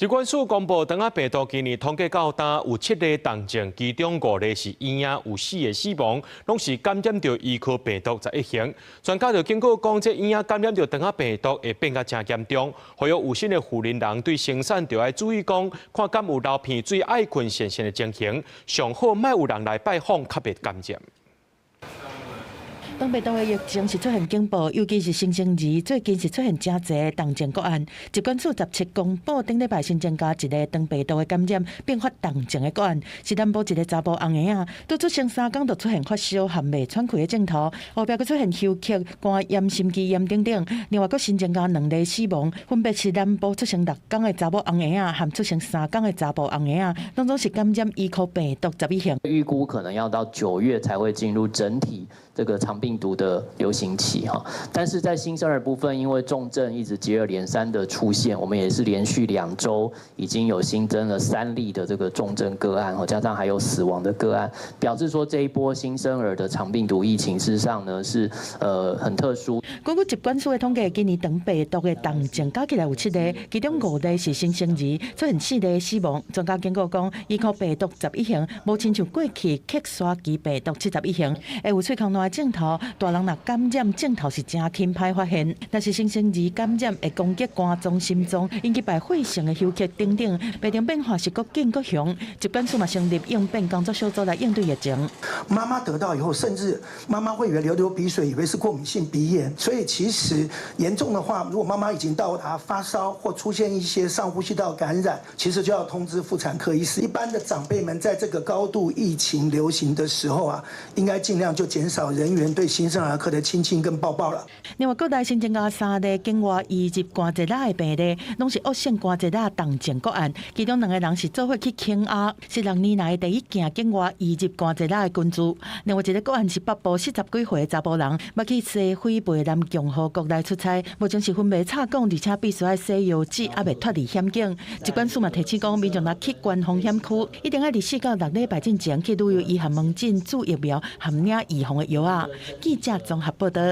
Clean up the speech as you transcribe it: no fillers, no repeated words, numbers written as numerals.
疾管署公布，腸仔病毒今年統計到今有七例重症，其中五例是嬰仔，有四个死亡，攏是感染著伊科病毒十一型。專家就警告講，這嬰仔感染著腸仔病毒會變甲誠嚴重，呼籲有身的婦妊人對生產著愛注意講，看敢有流鼻水、愛睏瀉瀉的情形，上好莫有人來拜訪，較袂感染。腸病毒的疫情是出現警報，尤其是新生兒，最近是出現誠濟重症個案。疾管署17公布頂禮拜新增加一个腸病毒的感染，併發重症的個案，是南部一个查埔翁嬰仔，拄出生3工就出現發燒和袂喘氣的症頭，後壁閣出現休克、肝炎、心肌炎等等。另外，閣新增加兩例死亡，分別是南部出生6工的查某翁嬰仔，和出生三工的查埔翁嬰仔，攏總是感染伊科病毒十一型。預估可能要到9月才會進入整體這個腸病毒的流行期哈，但是在新生兒部分，因為重症一直接二連三的出現，我們也是連續2周已經有新增了三例的這個重症個案，加上還有死亡的個案，表示說這一波新生兒的腸病毒疫情，事實上呢是很特殊。根據疾管署的統計，今年腸病毒的重症加起來有七例，其中五例是新生兒，出現四例死亡。專家警告講，伊科病毒十一型無親像過去克沙奇病毒71型，會有喙空爛的症頭。大人若感染症頭是誠輕歹發現，但是新生兒感染會攻擊肝臟、心臟，引起敗血性的休克等等，病情變化是閣緊閣凶。疾管署嘛成立應變工作小組來應對疫情。媽媽得到以後，甚至媽媽會以為流流鼻水，以為是過敏性鼻炎。所以其實嚴重的話，如果媽媽已經到達發燒或出現一些上呼吸道感染，其實就要通知婦產科醫師。一般的長輩們在這個高度疫情流行的時候啊，應該盡量就減少人員對新生兒科的親親跟抱抱了。另外，國內新增加三例境外移入關節仔的病例，攏是惡性關節仔重症個案，其中兩個人是做伙去肯亞，是6年來第一件境外移入關節仔的根治。另外一个個案是北部40幾歲的查埔人，欲去西非貝南共和國來出差，目前是昏迷插管，而且必須愛洗藥劑，猶未脫離險境。疾管署嘛提醒講，民眾若去懸風險區，一定愛佇4到6禮拜進前去旅遊醫學門診注疫苗，含領預防的藥仔。記者綜合報道。